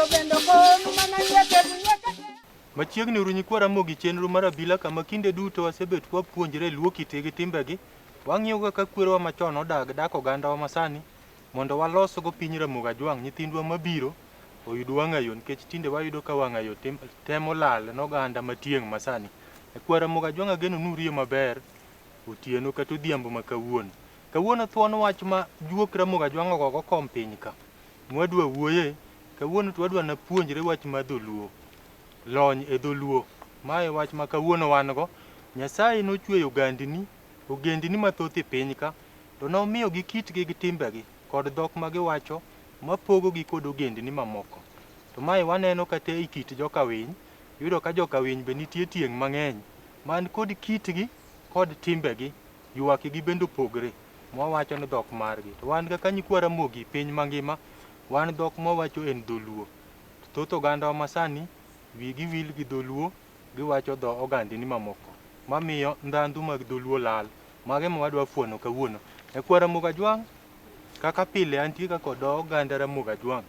To bende okonu mana nyieke nyieke. Machiegni uru nyikwa Ramogi chenro mar abila kama kinde duto wasebet kwapuonjre luo kitgi gi timbegi. Wang'iyo kaka kwerewa machon odag dak ogandawa masani mondo walosgo piny Ramogi Ajwang' nyithindwa mabiro oyud wang'ayo nikech tinde wayudo ka wang'ayo temo lal noganda matieng' masani. E kwa Ramogi Ajwang' ageno ni uriyo maber otieno kata odhiambo ma kawuono. Kawuono thuon wach ma juok Ramogi Ajwang' ogogo kom piny ka mwadwa wuoye kawuono to wadwa napuonjre wach mar dholuo. Lony e dholuo. Mae wach ma kawuono wan go. Nyasaye nochweyo ogandni, ogendni mathoth e piny ka to nomiyogi kitgi gi timbegi kod dhok ma giwacho mapogogi kod ogendni mamoko. To mae waneno kata e kit joka winy, iyudo ka joka winy be nitie tieng' mang'eny man kod kitgi kod timbegi, ywakgi bende opogre mwawacho ni dhok margi. To wan kaka nyikwa Ramogi piny mangima, wan dhok mwawacho en dholuo. To thoth ogandawa masani wigi wil gi dholuo, giwacho dho ogandini mamoko mamiyo ndhandhu mag dholuo lal. Mago ema wadwa fuono kawuono. Nyakwa Ramogi Ajwang', kaka pile antie ka kod oganda Ramogi Ajwang'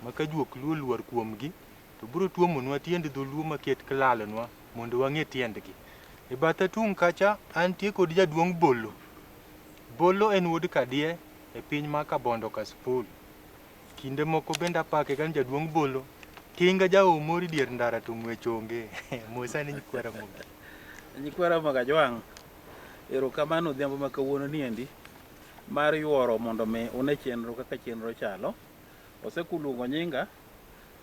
ma ka juok luo oluor kuomgi to biro tuomonwa tiend dholuo maket kilalonwa mondo wang'e tiendgi. E batha tung' kacha antie kod jaduong' Bolo. Bolo en wuod Kadie e piny ma Kabondo Kasipul. Kinde moko bende apake ga ni jaduong' Bolo tinga jaomori dier ndara to ng'wech onge. Mosa ni nyikwa Ramogi. Nyikwa Ramogi Ajwang', erokamano odhiambo ma kawuono ni endi mar yuoro mondo mi une chenro kaka chenro chalo. Osekuluongo nyinga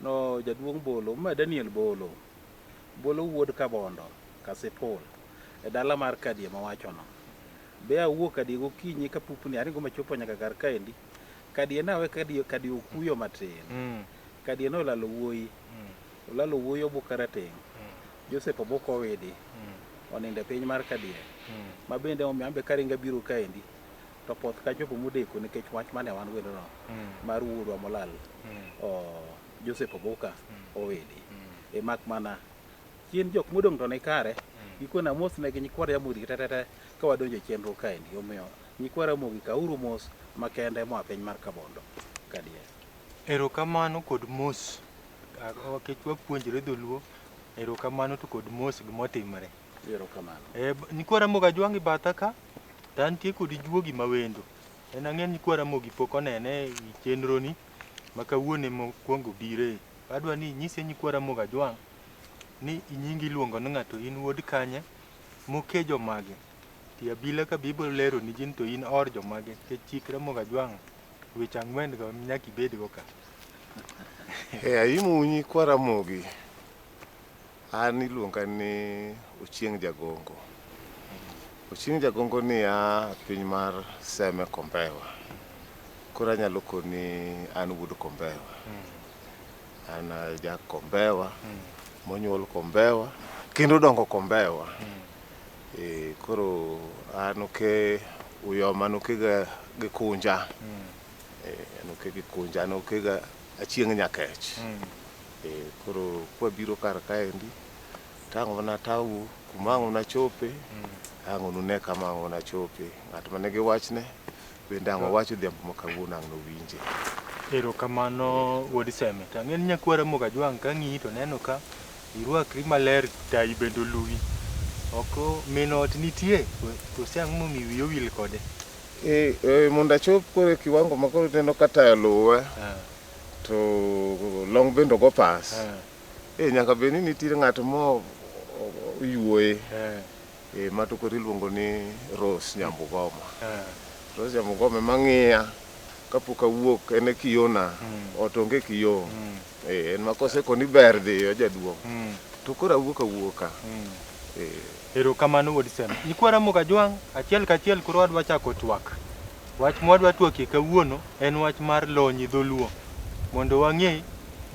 no jaduong' Bolo, ma Daniel Bolo. Bolo wuod Kabondo, Kasipul, e dala mar Kadie mawachono. Be awuok Kadie gokinyi kapupni aringo machopo nyaka kar kaendi. Kadie nawe Kadie, Kadie okuyo matin. Kadie nolalo wuoyi. Olalo wuoyi Obuka Karateng'. Joseph Obuka Owidi. Onindo e piny mar Kadie. Ma bende omiyo an be karingo abiro kaendi to poth kachopo modeko nikech wach mane wan godo no mar wuodwa molal Joseph Obuka Owidi. E mak mana chien jok modong' to ni kare gikone amos negi nyikwa Ramogi te te te ka wadonjo e chenro kaendi. Omiyo nyikwa Ramogi kauru mos makende moa piny mar Kabondo Kadie. Erokamano kod mos nikech wapuonjre dholuo. Erokamano to kod mos gimotimre. Erokamano. E, nyikwa Ramogi Ajwang' e batha ka to antie kod juogi mawendo. En ang'e ni nyikwa Ramogi pok onene e chenro ni ma kawuono ema okwongo bire. Adwa ni inyise nyikwa Ramogi Ajwang' ni nyingi iluongo ni ng'ato in wuod kanye, moke jomage. Ti abila ka be ibiro lero ni ji ni to in or jomage nikech chik Ramogi Ajwang' weche ang'wen go nyaka ibed go ka. E aimo nyikwa Ramogi. An iluonga ni Ochieng' Jagongo. Ochieng' Jagongo ni a piny mar Seme Kombewa. Koro anyalo koni an wuod Kombewa. An ja Kombewa, monyuol Kombewa, kendo odongo Kombewa. E, koro an oke Uyoma nokega gi Kunja. E, an oke gi Kunja, an okega Achieng' Nyakech. E, koro kwabiro kar kaendi tang' mana tawu kuma ang' unachope ang' unune kama ang' unachope ng'at ma nigi wachne bende ang' owach odhiambo ma kawuono ang' nowinje. Erokamano wuod Seme. To ang'e ni nyakwa Ramogi Ajwang' ka ng'iyi to neno ka irwakri maler tai bende oluwi. Ok min ot nitie kose ang'o momiyo wiyi owil kode? E, e, mondo achop koro e kiwango ma koro ineno ka taya oluwe to long bende ogo pas. E, nyaka bed ni nitie ng'at mo oyuoye e, ma to koro iluongo ni Rose Nyambugoma. Rose Nyambugoma ema ng'iya kapok awuok en e kiyona ot onge kiyo. E, en ma kosekoni ber dhiyo jaduong'. To koro awuok awuoka. E, Erokamano wuod Seme. Nyikwa Ramogi Ajwang' achiel kachiel koro wadwa chako twak. Wach mwadwa twakie kawuono en wach mar lony e dholuo. Mondo wang'e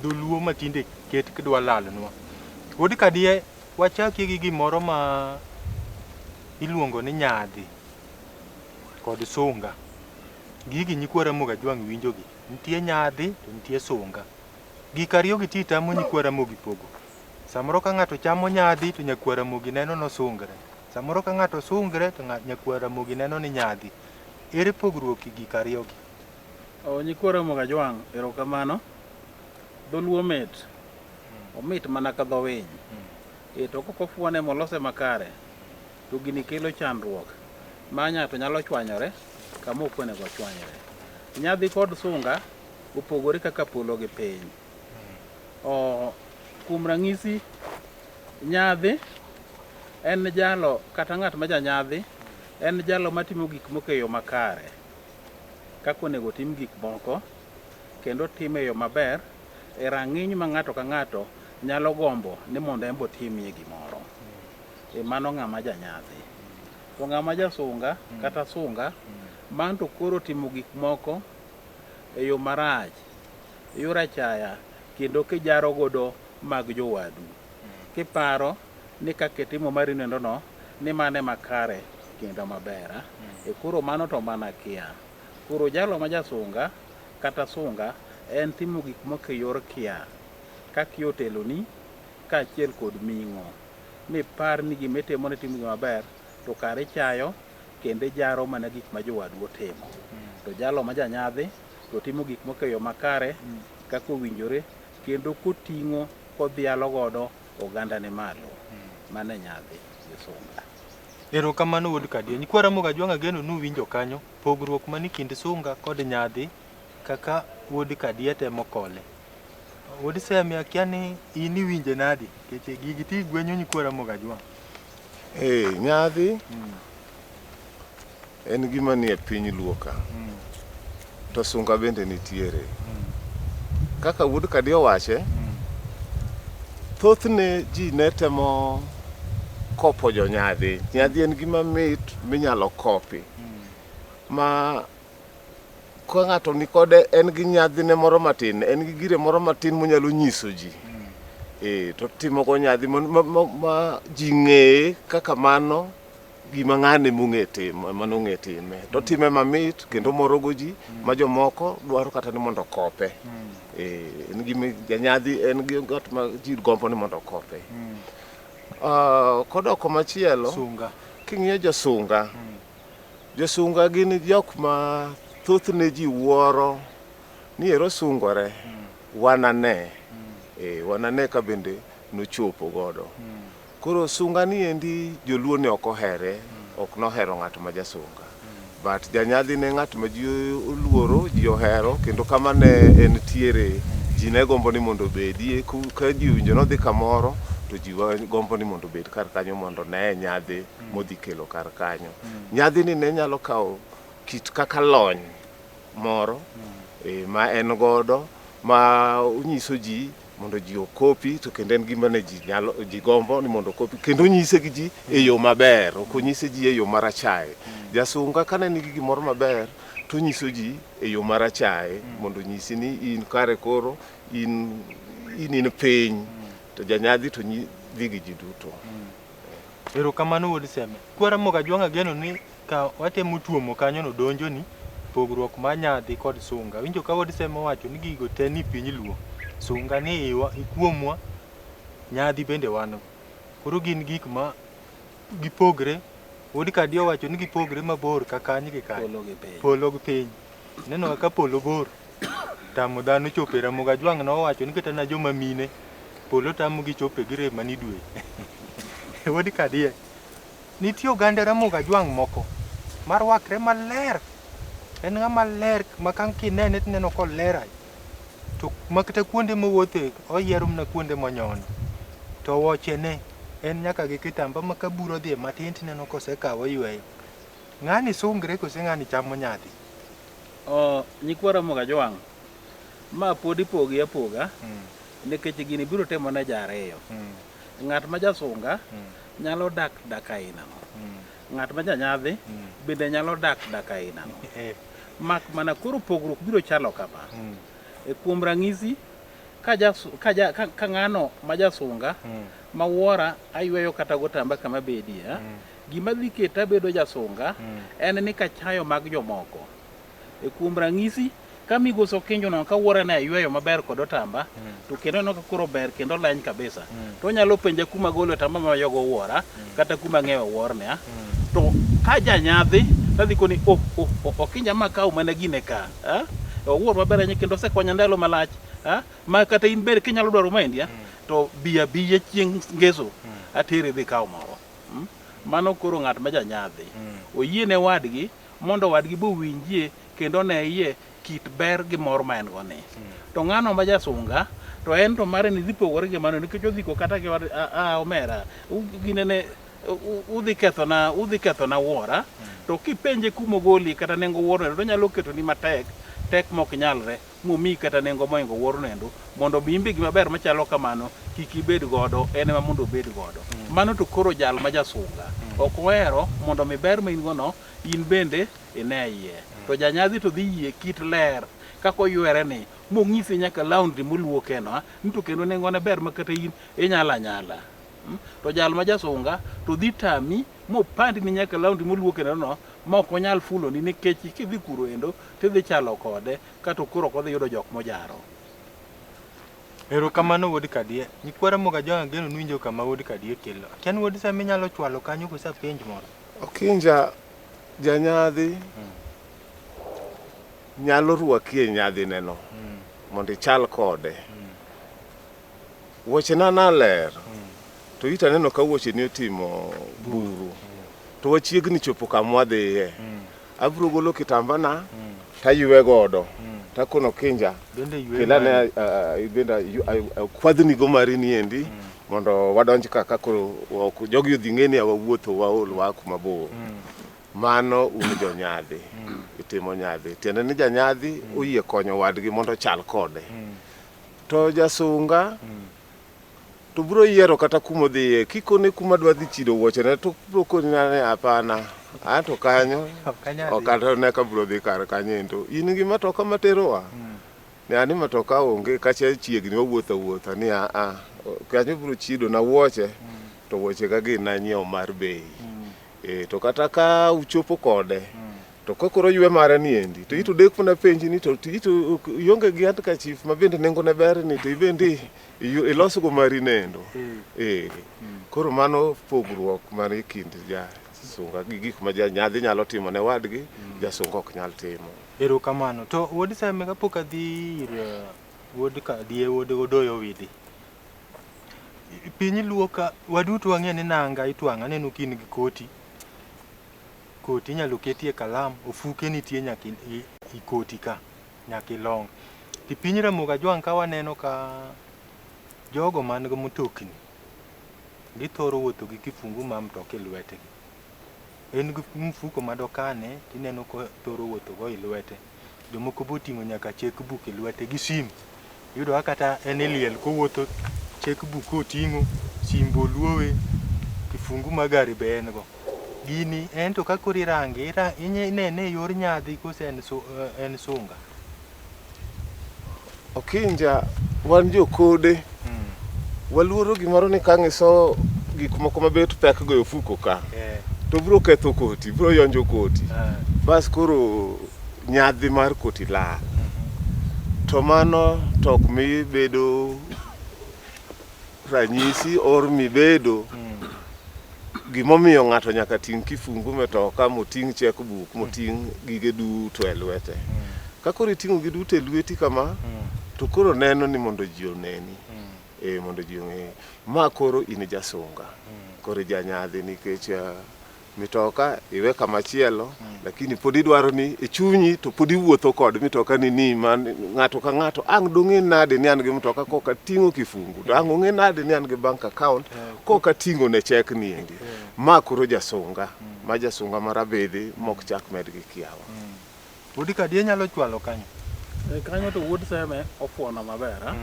dholuo ma tinde ket kdwa lalnwa. Wuod Kadie wachakie gi gimoro ma iluongo ni nyadhi kod sunga. Gigi nyikwa Ramogi Ajwang' winjogi. Nitie nyadhi to nitie sunga. Gik ariyogi ti tamo nyikwa Ramogi pogo. Samoro ka ng'ato chamo nyadhi to nyakwa Ramogi neno nosungre. Samoro ka ng'ato sungre to nyakwa Ramogi neno ni nyadhi. Ere pogruok e gik ariyogi? O, nyikwa Ramogi Ajwang', erokamano. Dholuo mit. Omit mana ka dho winy. E to kok ofuone molose makare, to gini kelo chandruok ma ng'ato nyalo chwanyore kama ok onego ochwanyre. Nyadhi kod sunga opogore kaka polo gi piny. O, kuom ranyisi, nyadhi en jalo kata ng'at ma janyadhi en jalo matimo gik moko e yo makare kaka onego otim gik moko kendo otime e yo maber e rang'iny ma ng'ato ka ng'ato nyalo gombo ni mondo en be otimie gimoro. E mano ng'ama janyadhi. To ng'ama jasunga kata sunga, mano to koro timo gik moko e yo marach, e yor achaya kendo kijaro godo mag jowadu. Kiparo ni kaka itimo mari noendo no, ni mano ema kare kendo maber. E koro mano to mana kia. Koro jalo ma jasunga kata sunga en timo gik moko e yor kia. Ka kia oteloni kaachiel kod ming'o. Mipar ni gima itimo ni itimo gima maber to kare ichayo kendo ijaro mana gik ma jowadu otimo. To jalo ma janyadhi to timo gik moko e yo makare kaka owinjore kendo koting'o kodhialo godo ogandane malo. Mano e nyadhi gi sunga. Erokamano wuod Kadieny. Nyikwa Ramogi Ajwang' ageno ni uwinjo kanyo pogruok mani kind sunga kod nyadhi kaka wuod Kadiya temo kole. Wuod Seme akia ni in iwinje nadi nikech gigi ti gwenyo nyikwa Ramogi Ajwang'. Eh, nyadhi en gima nie piny Luo ka. To sunga bende nitiere. Kaka wuod Kadi owache, thothne ji ne temo kopo jonyadhi. Nyadhi en gima mit minyalo kopi. Ma ka ng'ato nikode en gi nyadhine moro matin, en gi gire moro matin monyalo nyiso ji. Eh, to timogo nyadhi ma, ma, ma, ma ji ng'eye kaka mano gima ng'ane mong'e timo ema nong'e time. To otime mamit kendo morogo ji ma jomoko dwaro kata ni mondo okope. Eh, en gima janyadhi en gi ng'at ma ji gombo ni mondo okope. Ah, kodok komachielo, Sunga. king'iyo josunga, josunga gin jok ma thothne ji wuoro ni ero sungore, wanane. Eh, wanane ka bende nochopo godo. Koro sunga ni endi joluo ne ok ohere, ok nohero ng'at ma jasunga. But janyadhi ne ng'at ma ji oluoro, ji ohero, kendo kama ne entiere ji ne gombo ni mondo obedie. Ka ji owinjo nodhi kamoro, to ji gombo ni mondo obed kar kanyo mondo oneye nyadhi modhi kelo kar kanyo. Nyadhi ni ne nyalo kawo kit kaka lony moro ma en godo ma onyiso ji mondo ji okopi to kendo en gima ne ji nyalo ji gombo ni mondo okopi kendo onyise gi ji e yo maber ok onyise ji e yo marachaye. Jasunga kane nigi gimoro maber to onyiso ji e yo marachaye mondo onyisi ni in kare koro in in in piny to janyadhi to dhi gi ji duto. Erokamano wuod Seme. Kwara Ramogi Ajwang' ageno ni ka watemo tuomo kanyo no donjoni pogruok mar nyadhi kod sunga. Winjo ka wuod Seme owacho ni gigo te ni piny Luo. Sunga ni iwa kuomwa, nyadhi bende wan go. Koro gin gik ma gipogre. Wuod Kadi owacho ni gipogre mabor ka kany gi kany. Polo gi piny. Polo gi piny. Ineno kaka polo bor. Tamo dhano chopo e Ramogi Ajwang' nowacho ni kata na joma mine polo tamogi chopo e girem mani dwe. Wuod Kadiye. Nitie oganda Ramogi Ajwang' moko marwakre maler. En ng'ama ler ma ka kinene tineno koler ahinya. To ma kata kuonde mowuothe oyiero mana kuonde monyono. To wuochene en nyaka gi kitamba ma ka bura odhiye matin tineno kosekawo oyweyo. Ng'ani sungre kose ng'ani chamo nyadhi? O, nyikwa Ramogi Ajwang', ma pod ipogi apoga nikech gini biro timo ne ji ariyo. Ng'at ma jasunga nyalo dak dak ainano. Ng'at ma janyadhi bende nyalo dak dak ainano. Mak mana koro pogruok biro chalo kama. E kuom ranyisi, ka, jasu, ka, ja, ka, ka ng'ano ma jasunga ma wuora ayweyo kata gotamba kama bedie, gima dhi keta bedo jasunga en ni kachayo mag jomoko. E kuom ranyisi, ka migosi Okinjo no ka wuora ne ayweyo maber kod otamba, to kendo aneno ka koro ber kendo leny kabisa. To onyalo penja kuma agolo otamba ma ayogo wuora, kata kuma ang'iewe wuorne. To ka janyadhi, tadhi koni, oh, oh, oh, Okinja ma kaw mana gine ka. Owuor maber ahinya kendo osekonya ndalo malach. Ha? Ma kata in ber kinyalo dwaro maendi mm. To bi abiya chieng' ngeso atere dhi kaw moro. Mano koro ng'at ma janyadhi. Oyie ne wadgi mondo wadgi be owinjie kendo oneyie kit ber gi mor ma en go ni. To ng'ano ma jasunga to en to mare ni dhi pogore gi mano nikech odhi ko kata gi a omera ginene udhi kethona udhi kethona wuora to kipenje kumogoli kata nengo wuoro to onyalo ketoni matek tek mok nyalre momiyi kata nengo mohingo wuoro endo mondo mi inbe gima ber machalo kamano kik ibed godo en ema mondo obed godo. Mano to koro jal ma jasunga ok ohero mondo mi ber ma in go no in bende ine iye. To janyadhi to dhi yie kit ler kaka oywere ni mong'isi nyaka laundry moluoke no ni to kendo nengone ber ma kata in inyalo anyala. To jal ma jasunga to dhi tami mopandni nyaka laundry moluoke no ma ok onyal fuloni nikech kidhi kuro endo tidhi chalo kode kato koro ok odhi yudo jok mojaro. Erokamano wuod Kadie. Nyikwa Ramogi Ajwang' ageno ni winjo kama wuod Kadie kelo. Akia ni wuod Seme inyalo chwalo kanyo koso apenj moro? Okinja janyadhi nyalo rwaki e nyadhineno mondo ichal kode. Wuochena naler to ito aneno ka wuocheni otimo buru to wachiegni chopo kama wadhiye. Abiro golo kitambana taywe godo takono Kinja Bende ywe kelane mari. Bende akwadhni go mari niendi mondo wadonj ka ka koro ok jogi odhi ng'e ni wawuotho waol waa kuma bor. Mano un jonyadhi itimo nyadhi tiende ni janyadhi oyie konyo wadgi mondo ochal kode. To jasunga to biro yiero kata kuma odhiye kikone kuma dwa dhi chido wuochene to biro koni ni hapana anto kanyo ok ane ka biro dhi kar kanyo endo in gi matoka materowa ni ani matoka onge kacha chiegni wawuotho awuotha ni aa kanyo biro chido na wuoche to wuoche ga gin nanyiewo mar bei e, to kata ka uchopo kode to ka koro ywe mare ni endi to ito dek mana penji ni to ito ionge gi handkerchief ma bende nengone ber ni to ibendi ilosgo mari nendo eh koro mano pogruok man e kind jasunga gi gik ma janyadhi nyalo timo ne wadgi jasunga ok nyal timo. Erokamano. To wuod Seme kapok adhi ir wuod Kadie wuod Odoyo Owidi. Piny luo ka waduto wang'e ni nanga itwang'o aneno ka in gi koti. Koti inyalo ketie kalam, ofuke nitie nyaka i koti ka, nyaka i long. To piny Ramogi Ajwang' ka waneno ka jogo man gi mtokni githoro wuotho gi kifungu mar mtoka e lwetgi. En gi mfuko ma dokane tineno kothoro wuotho go e lwete. Jomoko be oting'o nyaka cheque book e lwete gi sim. Iyudo ka kata en e liel kowuotho cheque book koting'o, sim be oluowe, kifungu mar gari be en go. Gini en to ka koro irange, inene e yor nyadhi kose en, su, en sunga? Okinja, wan jokode waluoro gimoro ni ka ng'iso gik moko mabet pek go e ofuko ka to biro ketho koti, biro yonjo koti. Bas koro nyadhi mar koti lal. To mano to ok mi bedo ranyisi or mibedo gimomiyo ng'ato nyaka ting' kifungu mtoka moting' cheque book moting' gige duto e lwete. Ka koro iting'o gi duto e lweti kama to koro neno ni mondo ji oneni. Eh, mondo ji ong'e. Ma koro in jasunga. Koro ijanyadhi nikech mitoka iwe kama chielo lakini pod idwaro ni e chunyi to pod iwuotho kod mitoka ni ni man ng'ato ka ng'ato ang' dong'e nade ni an gi mtoka kok ating'o kifungu to ang' ong'e nade ni an gi bank account kok ating'o ne chek ni endi ma koro jasunga ma jasunga marabidhi mok chak med gi kiawa. Wuod Kadie nyalo chwalo kanyo. E, kanyo to wuod Seme ofuono maber. a.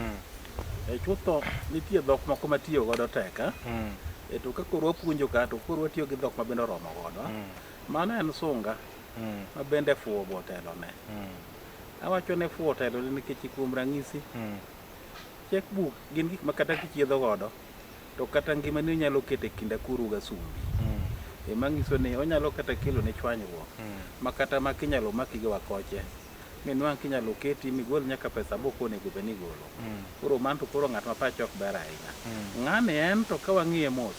E, chutho nitie dhok moko matiyo godo tek. a. E, to ka koro wapuonjo ka to koro watiyo gi dhok ma bende oromo godo. a. Mano en sunga ma bende fuwo be otelone. Awacho ne fuwo otelone nikech kuom ranyisi cheque book gin gik ma kata kichiedho godo to kata ngimani onyalo keto e kind akuru gi asumbi. E manyiso ni onyalo kata kelo ne chwanyruok ma kata ma kinyalo maki gi wakoche minwang' kinyalo keti migol nyaka pesa mok onego bed ni igolo. Koro mano to koro ng'at ma pache ok ber ahinya. Ng'ani en to ka wang'iye mos,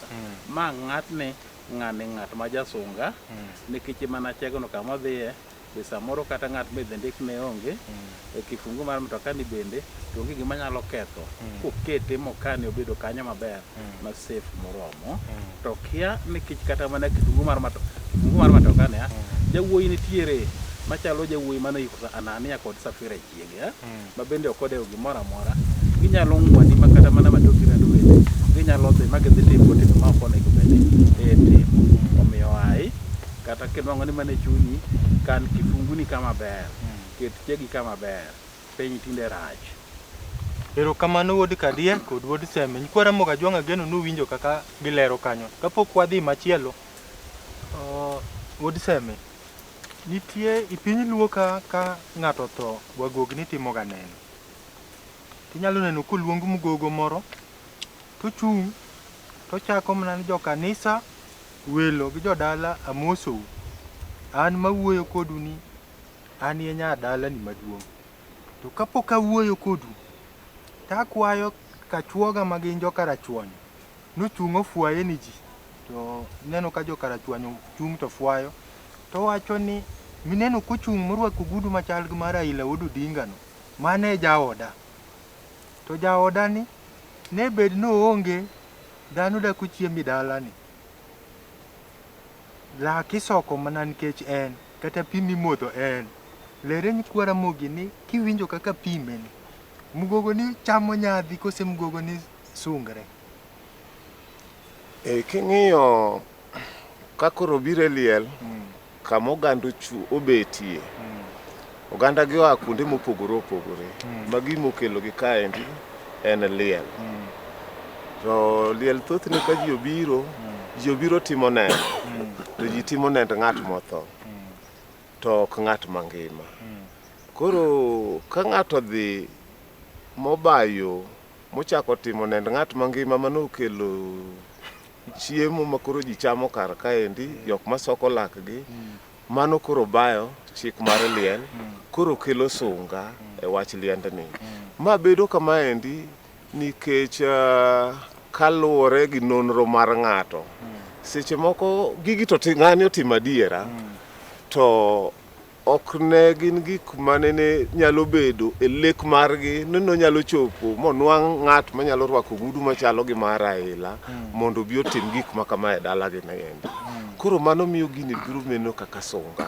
ma ng'atni ng'ani ng'at ma jasunga nikech mana chegno kama odhiye Be samoro kata ng'at midhi ndik ne onge e kifungu mar mtoka ni bende to onge gima nyalo ketho kokete mokane obedo kanyo maber ma safe moromo. To kia nikech kata mana kifungu mar kifungu mar matoka ni jawuoyi nitiere machalo jawuoyi mane oyiko Anania kod Safira e chiege ma bende ok odewo gimoro amora. Ginyalo ng'wani ma kata mana matoki rado bende ginyalo dhi ma gidhi timo timbe ma ok onego bed ni itimo. Omiyo ai kata kinwang'o ni mano e chunyi, kan kifunguni kama ber, ket chiegi kama ber. Piny tinde rach. Erokamano wuod Kadier kod wuod Seme. Nyikwa Ramogi Ajwang' ageno ni uwinjo kaka gilero kanyo. Kapok wadhi machielo, wuod Seme, nitie e piny Luo ka ka ng'ato otho, wagogni timoga neno. Tinyalo neno koluong mgogo moro, tochung' tochako mana ni jokanisa, welo gi jodala amosou. An mawuoyo kodu ni, an e nya dalani maduong'. To kapok awuoyo kodu, to akwayo kachuoga ma gin joka Rachuonyo nochung' ofwaye ni ji. To ineno ka joka Rachuonyo chung' to fwayo, to wacho ni mineno kochung' morwako ogudu machal gi mar Raila wuod Odinga no, mano e jaoda. To jaoda ni, ne bed ni oonge, dhano dak ochiem e dalani. Lak isoko mana nikech en, kata pi mimodho en. Lere nyikwa Ramogi ni kiwinjo kaka pime ni, mgogo ni chamo nyadhi kose mgogo ni sungre? E, king'iyo ka koro obiro e liel kama oganda obetie, oganda gi oa kuonde mopogore opogore ma gima okelogi kaendi en liel. To liel thothne ka ji obiro, ji obiro timo neno, to ji timo nend ng'at motho, to ok ng'at mangima. Koro ka ng'ato odhi mobayo mochako timo nend ng'at mangima mano okelo chiemo ma koro ji chamo kar kaendi, jok masoko lakgi, mano koro bayo chik mar liel, koro kelo sunga e wach liendni. Ma bedo kamaendi nikech kaluwore gi nonro mar ng'ato. Seche moko gigi to ng'ani otimo adiera, to ok ne gin gik manene nyalo bedo e lek margi ni nonyalo chopo monwang' ng'at manyalo rwako ogudu machalo gi mar Raila mondo obi otim gik ma kama e dalagi ni endi. Koro mano miyo gini biro neno kaka sunga.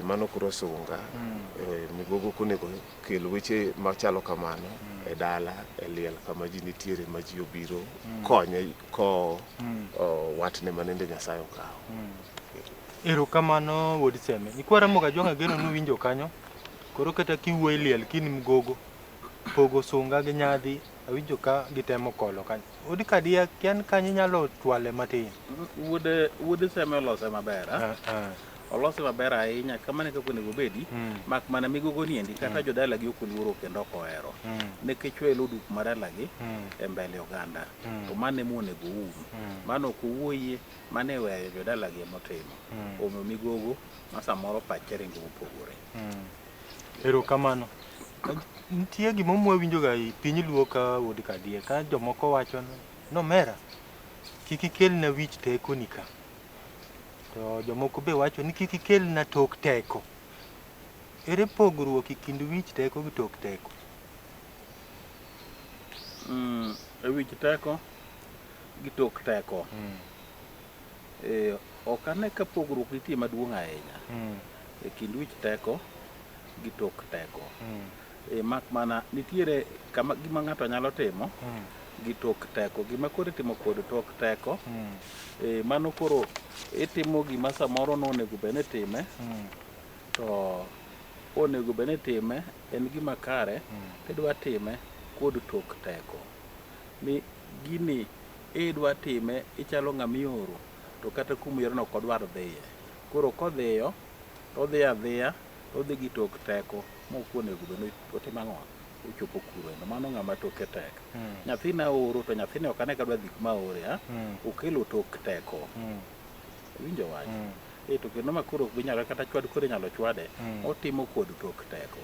Mano koro sunga. Migogo ok onego kel weche machalo kamano e dala, e liel kama ji nitiere ma ji obiro konye kowo watne manende Nyasaye okawo. Erokamano wuod Seme. Nyikwa Ramogi Ajwang' ageno ni uwinjo kanyo. Koro kata kiwuoyo e liel kin mgogo, pogo sunga gi nyadhi, awinjo ka gitemo kolo kanyo. Wuod Kadiya kia ni kanyo inyalo chwale matin. Wuod Seme olose maber. Olose maber ahinya kamano e kaka onego obedi. Mak mana migogo ni endi kata jodalagi ok oluoro kendo ok ohero. Nikech welo duk ma dalagi e mbele oganda. To mano ema onego oum. Mano ok owuoyie. Mano e weyo jodalagi ema otimo. Omiyo migogo ma samoro pache ringo mopogore. Erokamano. Nitie gima mwawinjoga e piny Luo ka wuod Kadier ka jomoko wacho ni nomera kik ikelna wich tekoni ka. To jomoko be wacho ni kik ikelna tok teko. Ere pogruok e kind wich teko gi tok teko? E wich teko gi tok teko. Ok ane ka pogruok nitie maduong' ahinya e kind wich teko gi tok teko. Mak mana nitiere kama gima ng'ato nyalo timo gi tok teko. Gima koro itimo kod tok teko, mano koro itimo gima samoro nonego bed ni itime, to onego bed ni itime en gima kare, tidwa time kod tok teko. Ni gini idwa time ichalo ng'ama ioro to kata kuma ioreno ok odwar dhiye. Koro kodhiyo to odhi adhiya to odhi gi tok teko mok onego bed ni otimo ang'o? Ochopo kuro endo. Mano ng'ama toke tek. Nyathina aoro to nyathini ok ane ka dwa dhi kuma aore a. Okelo tok teko. Iwinjo wach? To kendo ma koro ok bi nyalore kata chwad koro inyalo chwade. Otimo kod tok teko.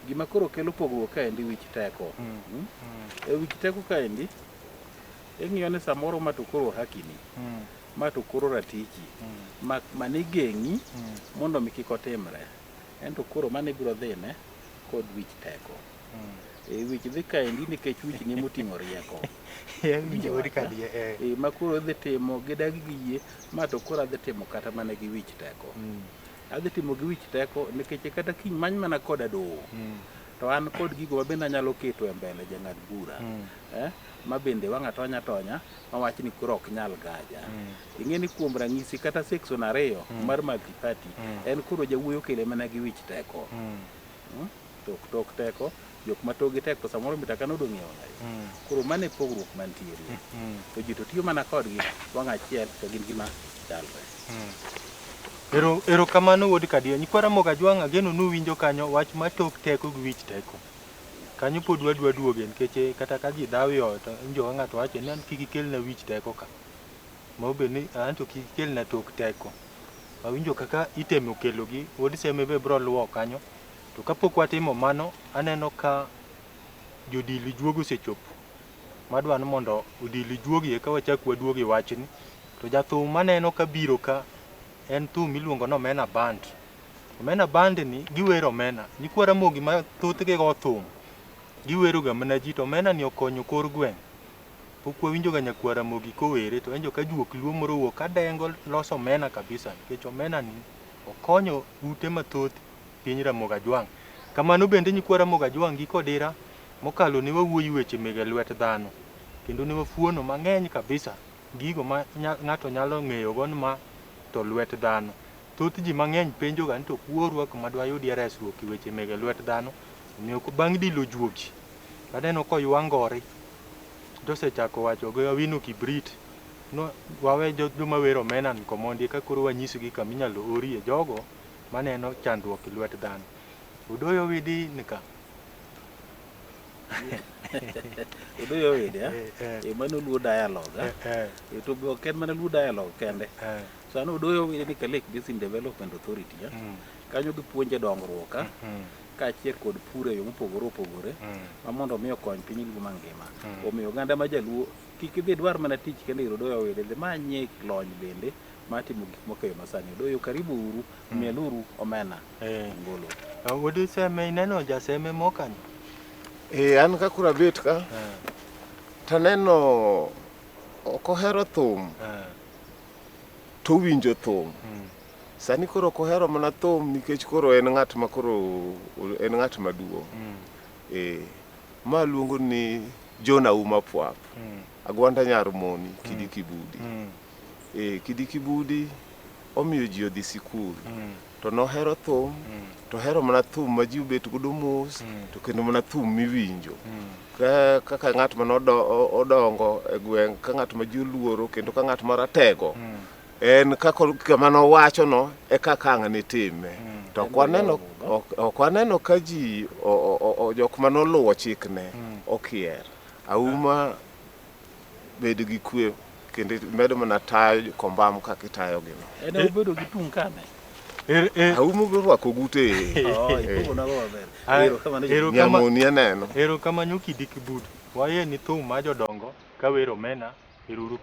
Gima koro kelo pogruok kaendi wich teko. E wich teko kaendi ing'iyo ni samoro ma to koro hakini. Ma to koro ratichi. Mak mana igeng'i mondo mi kik otimre. Ento koro mano ibiro dhine kod wich teko. E wich dhi kaendi nikech wich ni moting'o rieko. Awinjo wuod Kadier, eh. E, ma koro idhi timo gi dagi gi yie, ma to koro adhi timo kata mana gi wich teko. Adhi timo gi wich teko nikech kata kiny many mana koda doho. To an kod gigo ma bende anyalo keto e mbele jang'ad bura. Ma bende wang' atonya tonya ma wach ni koro ok nyal gaja. Ing'e ni kuom ranyisi kata section 2 mar multi-party en koro jawuoyo kele mana gi wich teko. Tok tok teko, jok ma tokgi tek to samoro mitaka nodong' e wang'ayo. Koro mano e pogruok mantiere. To ji to tiyo mana kodgi wang' achiel to gin gima chalre. Erokamano wuod Kadier. Nyikwa Ramogi Ajwang' ageno ni uwinjo kanyo wach ma tok teko gi wich teko. Kanyo pod wadwa duoge nikech kata ka ji dhaw e ot to iwinjo ka ng'ato wacho ni an kik ikelna wich teko ka. Ma obed ni an to kik ikelna tok teko. Awinjo kaka itemo kelogi, wuod Seme be biro luwo kanyo. To kapok watimo mano, aneno ka jodili juogi osechopo. Madwa ni mondo odili juogi eka wachak waduog e wachni. To jathum maneno ka biro ka en thum miluongo ni Omena Band. Omena Band ni giwero omena. Nyikwa Ramogi ma thothgi go thum, giwero ga mana ji to omena ni okonyo kor gweng'. Pok wawinjo ga nyakwar Ramogi kowere to awinjo ka juok luo moro owuok ka dengo loso omena kabisa nikech omena ni okonyo ute mathoth piny Ramogi Ajwang'. Kamano bende nyikwa Ramogi Ajwang' gi Kodira mokalo ne wawuoyo weche mege lwet dhano kendo ne wafuono mang'eny kabisa gigo ma ng'ato nyalo ng'eyo go ni ma to lwet dhano. Thoth ji mang'eny penjo ga ni to kuorwa kuma dwayudie resruok e weche mege lwet dhano. Omiyo bang' dilo juogi aneno koywa ngori tosechako wacho gi Awino Kibrit no wawe joma wero omena ni komondi eka koro wanyisgi kama inyalo orie jogo maneno chandruok e lwet dhano. Odoyo widi ni ka. Odoyo widi, eh? Mano luo dialogue. To be ok en mana luo dialogue kende. Sano Odoyo widi ni Kalek Basin Development Authority. Kanyo gipuonje dongruok. Kaachiel kod pur e yo mopogore opogore ma mondo mi okony piny luo mangima. Omiyo oganda ma jaluo kik idhi dwar mana tich kende ir Odoyo Widi, dhi manye lony bende mar timo gik moko e yo masani. Odoyo karibu uru, mieluru omena. Ngolo. Wuod Seme ineno jaseme mokanyo? An ka koro abet ka, taneno ok ohero thum, to owinjo thum. Sani koro ok ohero mana thum nikech koro en ng'at ma koro en ng'at maduong'. Ma luongo ni John Auma Pwap. Agwanda nyar Moni, Kidi Kibudi. Kidi Kibudi omiyo ji odhi sikul. To nohero thum, to ohero mana thum ma ji obet godo mos, to kendo mana thum miwinjo. Kaka ng'at ma odongo e gweng', ka ng'at ma ji oluoro, kendo ka ng'at ma ratego. En kaka kama nowacho no e kaka ang' ne time. To ok waneno ka ji jok manoluwo chikne okier. Auma bed gi kwe kendo medo mana tayo kombam kaka itayo gi no. En obedo gi tung' kane? Auma orwako gute. Nyamoni aneno. Erokamano Kidi Kibudi. Wayie ni thum ma jodongo ka wero omena. Eruru.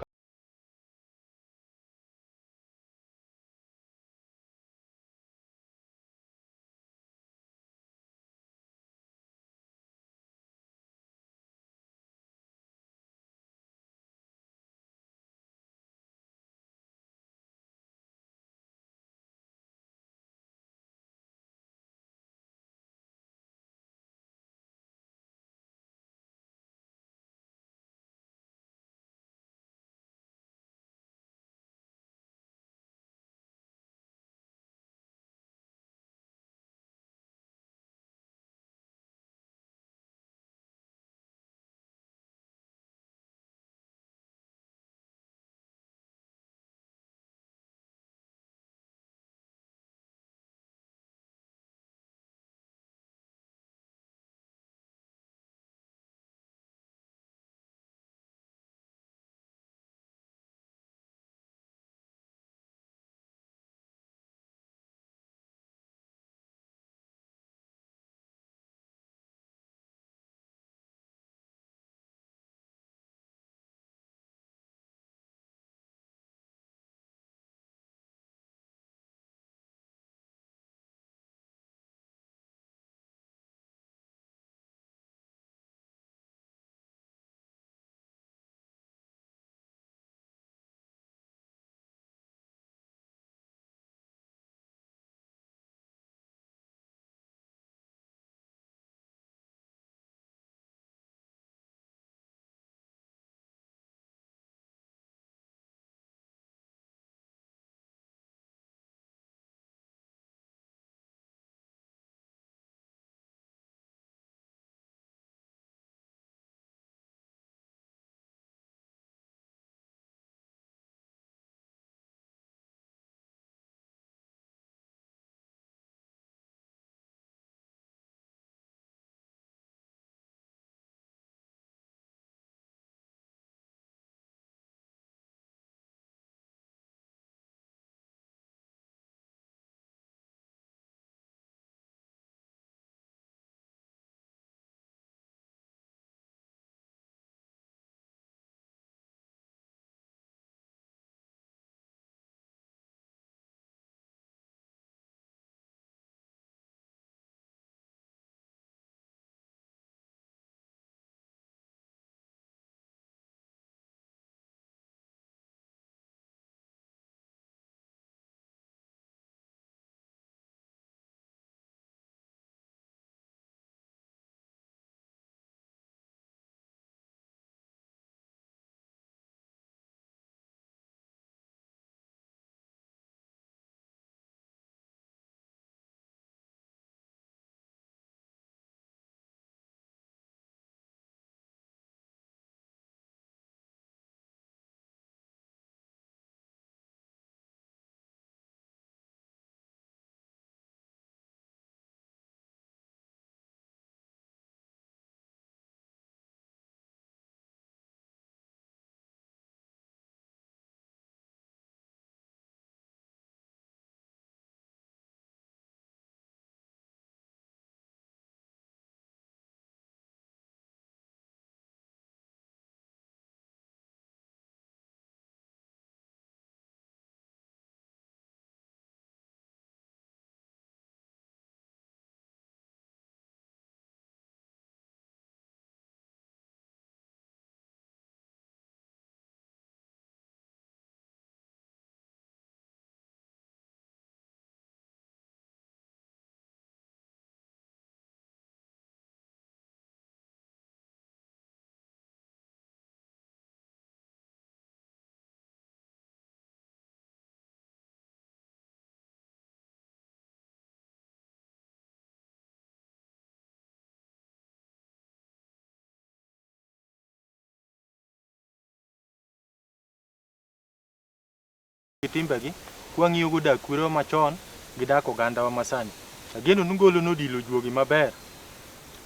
Gi timbegi, kwang'iyogo dak kwerewa machon gi dak ogandawa masani. Ageno ni golo nodilo juogi maber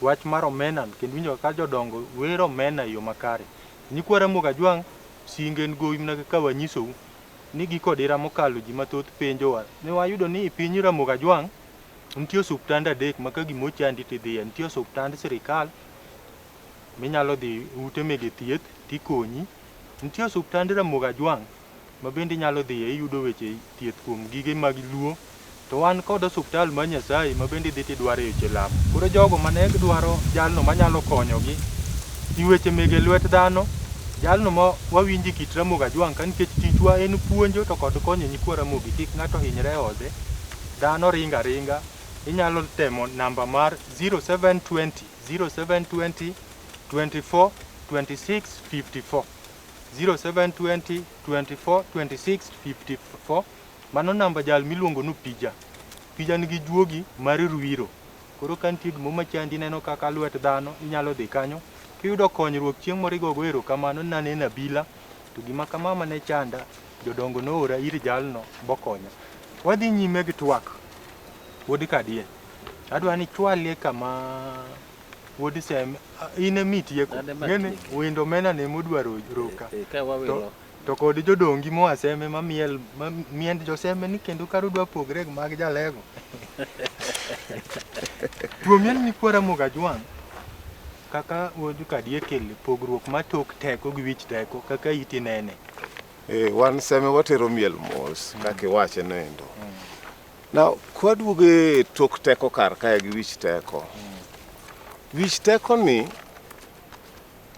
wach mar omena kendo winjo kaka jodongo wero omena e yo makare. Nyikwa Ramogi Ajwang' singo en gowi mana kaka wanyisou ni giko odira mokalo ji mathoth penjowa ne wayudo ni e piny Ramogi Ajwang' nitie osuptande adek ma ka gima ochandi tidhiye. Nitie osuptand sirikal minyalo dhi ute mege thieth tikonyi. Nitie osuptand Ramogi Ajwang' ma bende inyalo dhiye iyudo weche thieth kuom gige mag luo. To wan kod osuptal mar Nyasaye ma bende idhi tidwaro e weche lamo. Koro jogo mane dwaro jalno manyalo konyogi i weche mege lwet dhano, jalno ma wawinjo e kit Ramogi Ajwang' ka nikech tichwa en puonjo to kod konyo nyikwa Ramogi kik ng'ato hinyre e ode, dhano ringo aringa, inyalo temo namba mar 0720 0720 24 26 54. 0720 24 26 54. Mano namba jal miluongo ni Opija. Opija nigi juogi mar Ruiro. Koro ka nitie gimoro machandi ineno kaka lwet dhano inyalo dhi kanyo kiyudo konyruok chieng' moro igogo erokamano ni naneno abila to gima kama mane chanda jodongo noora ir jalno bokonya. Wadhi nyime gi twak wuod Kadier. Adwa ni ichwalie kama wuod Sem in ema itieko. An ema Ng'eni atieko. wendo omena ne modwaro roka. Eh, ka wawilo. To kod jodongi moa Seme mamiel ma miend joseme ni kendo kar udwa pogre gi mag jalego. Tuo miel ni kwara Mogajwang' kaka wuod Kadier kele pogruok ma tok teko gi wich teko kaka iti nene. Eh, wan Seme watero miel mos kaka iwache no endo. Now, kwaduogo e tok teko kar kae gi wich teko. Wich teko ni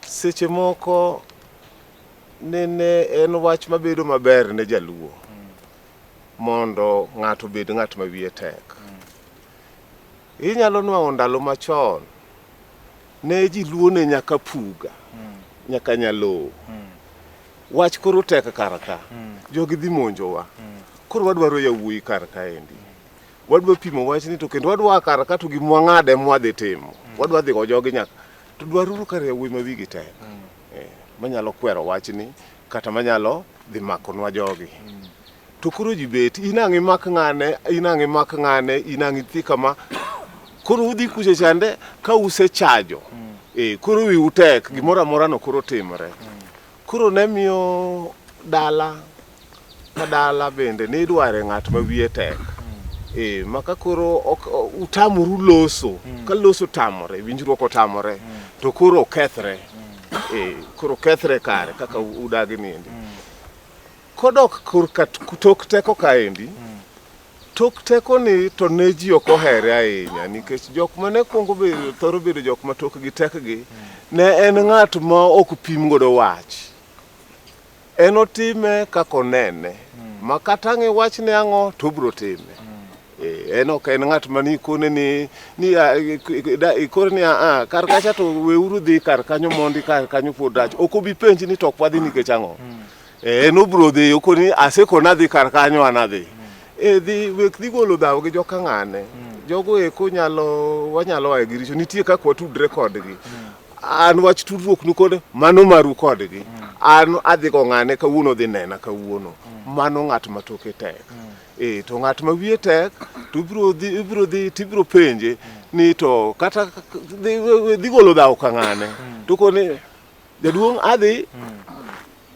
seche moko nene en wach mabedo maber ne jaluo mondo ng'ato obed ng'at ma wiye tek. Inyalo nwang'o ndalo machon ne ji luo ne nyaka puga, nyaka nyalowo. Wach koro tek kar ka. Jogi dhi monjowa. Koro wadwaro yawuoyi kar kaendi. Wadwa pimo wachni to kendo wadwa kar ka to gima wang'ade mwadhi timo. Wadwa dhi go jogi nyaka. To dwaruru kar yawuoyi ma wigi tek. Eh, manyalo kwero wachni kata manyalo dhi makonwa jogi. To koro ji bet, in ang' imak ng'ane, in ang' imak ng'ane, in ang' ithi kama. Koro udhi kucho chande ka usechajo. Eh, koro wiu tek, gimoro amora no koro timre. Koro ne miyo dala ka dala bende ne idware ng'at ma wiye tek. Eh, ma ka koro ok, utamoru loso, ka loso otamore, winjruok otamore, to koro okethre. Eh, koro okethre kare kaka udagi niendi. Kodok korka tok teko kaendi, tok teko ni to ne ji ok ohere ahinya nikech jok mane kwongo bedo thoro bedo jok ma tokgi tekgi ne en ng'at ma ok pim godo wach. En otime kaka onene ma kata ang' iwachne ang'o to obiro time. Eh, en ok en ng'at ma nikone ni ni ikore ni a kar kacha to weuru dhi kar kanyo mondi kar kanyo pod rach. Ok obi penji ni to ok wadhi nikech ang'o. Eh, en obiro dhi okoni asekona dhi kar kanyo an adhi. Eh, dhi wek dhi golo dhaw gi joka ng'ane. Jogo eko nyalo wanyalo aye gi richo nitie kaka watudre kodgi. An wach tudruok nu kod mano maru kodgi. An adhi go ng'ane kawuono odhi nena kawuono. Mano ng'at ma toke tek. Eh, to ng'at ma wiye tek to ibiro dhi ibiro dhi tibiro penje ni to kata dhi, dhi golo dhaw ka ng'ane. To koni jaduong' adhi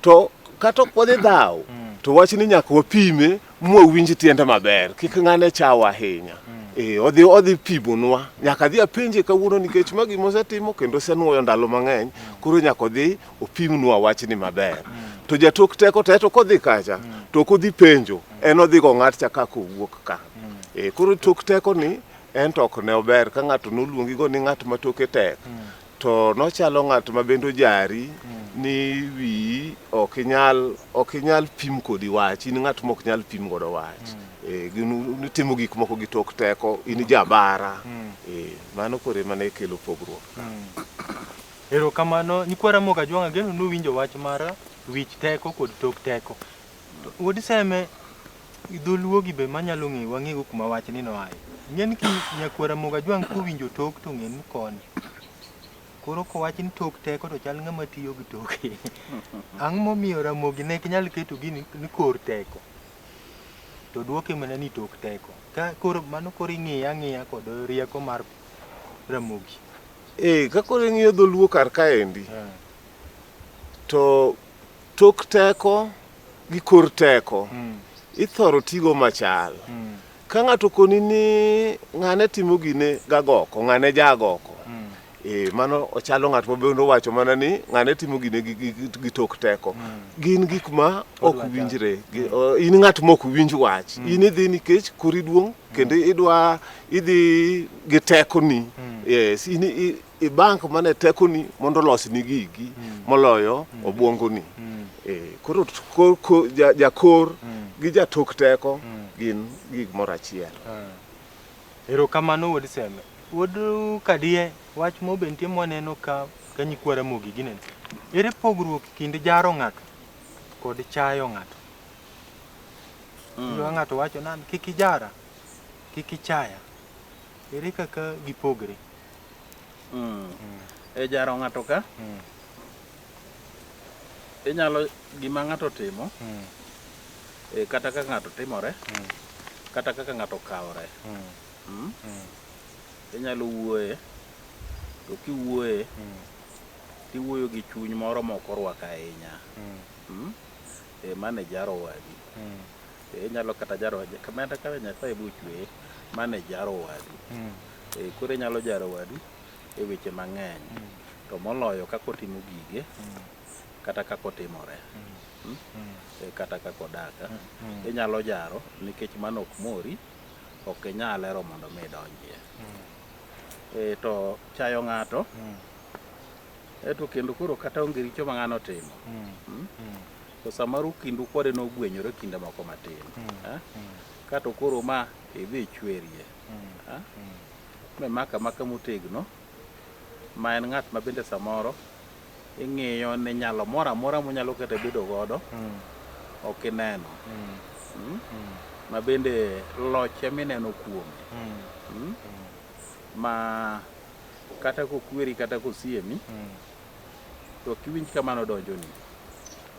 to kata ok wadhi dhaw to wach ni nyaka wapime mwawinj tiende maber kik ng'ane chawa ahinya. Eh, odhi odhi pimonwa nyaka adhi apenje kawuono nikech ma gima osetimo kendo osenuoyo ndalo mang'eny koro nyaka odhi opimnwa wachni maber. To jatok teko to eto kodhi kacha to ok odhi penjo en odhi go ng'at cha kaka owuok ka. Eh, koro tok teko ni en to ok ne ober ka ng'ato noluongi go ni ng'at ma toke tek to nochalo ng'at ma bende ojari ni wiyi ok inyal ok inyal pim kodi wach in ng'at ma ok nyal pim godo wach. Eh, gin itimo gik moko gi tok teko in jabara. Eh, mano koro ema ne kelo pogruok. Erokamano nyikwa Ramogi Ajwang' ageno ni uwinjo wach mar wich teko kod tok teko. To Wuod Seme, dholuo gi be manyalo ng'eyo wang'ego kuma wachni noaye. Ing'e ni ki nyakwar Ramogi Ajwang' kowinjo tok to ng'e ni koni. Koro kowach ni tok teko to chal ng'ama tiyo gi toke. Ang'o momiyo Ramogi ne ok nyal keto gini ni kor teko? To dwoke mana ni tok teko. Ka koro mano koro ing'iye ang'iya kod rieko mar Ramogi. Ee, ka koro ing'iyo dholuo kar kaendi, to tok teko gi kor teko ithoro tigo machal. Ka ng'ato okoni ni ng'ane timo gine gagoko, ng'ane jagoko. Ee, mano ochalo ng'at ma bende owacho mana ni ng'ane timo gine gi, gi, gi tok teko. Gin gik ma ok Odwa chal. winjre. In ng'at ma ok winj wach. In idhi nikech kori duong' kendo idwa idhi gi tekoni. Yes, in i bank mana tekoni mondo olosni gigi moloyo obwongoni. Koro jakor gi jatok teko gin gimoro achiel. Erokamano wuod Seme. Wuod Kadie, wach mo be nitie mwaneno ka nyikwa Ramogi gineno. Ere pogruok kind jaro ng'ato kod chayo ng'ato? Ka ng'ato wacho nan kik ijara, kik ichaya. Ere kaka gipogre? E jaro ng'ato ka, inyalo gima ng'ato timo, kata kaka ng'ato timore, kata kaka ng'ato okawore. Inyalo wuoye, to kiwuoye, tiwuoyo gi chuny moro mok orwako ahinya. Mano e jaro wadu. Inyalo kata jaro kata kaka Nyasaye bochweye, mano e jaro wadu. Koro inyalo jaro wadu e weche mang'eny. To moloyo kaka otimo gige, kata kaka otimore. Kata kaka odak. Inyalo jaro nikech mano ok mori, ok inyal hero mondo mi idonjie. To chayo ng'ato, to kendo koro kata onge richo ma ng'ano otimo. To samoro kindu kode nogwenyore kinde moko matin. Kato koro ma idhi ichwerie. Mimako amaka motegno, ma en ng'at ma bende samoro ing'iyo ni nyalo moro amora monyalo kata bedo godo, ok ineno. Ma bende loche mineno kuome. Ma kata kokweri kata kosiemi, to ok iwinj ka mano donjoni.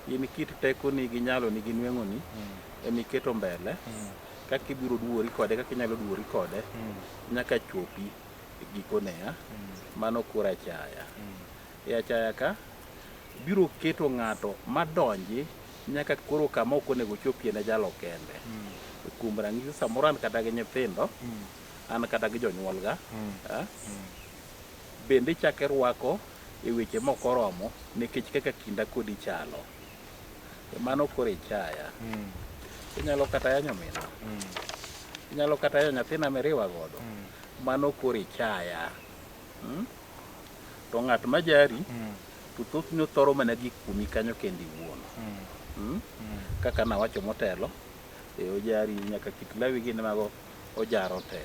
In kit tekoni gi nyaloni gi nweng'oni emiketo mbele, kaka ibiro duori kode, kaka inyalo duori kode, nyaka chopi e gikone. Mano koro achaya. E achaya ka, biro keto ng'ato madonji nyaka koro kama ok onego ochopie ne jalo kende. Kuom ranyisi samoro an kata gi nyithindo, an kata gi jonyuolga, bende ichako irwako e weche mok oromo nikech kaka kinda kodi chalo. Mano koro ichaya. Inyalo kata yanyo minwa. Inyalo kata yanyo nyathina miriwa godo. Mano koro ichaya. To ng'at ma jari, to thothne othoro mana gik kuomi kanyo kendi iwuon. Kaka nawacho motelo, ojari nyaka kit lawi gini mago ojaro te.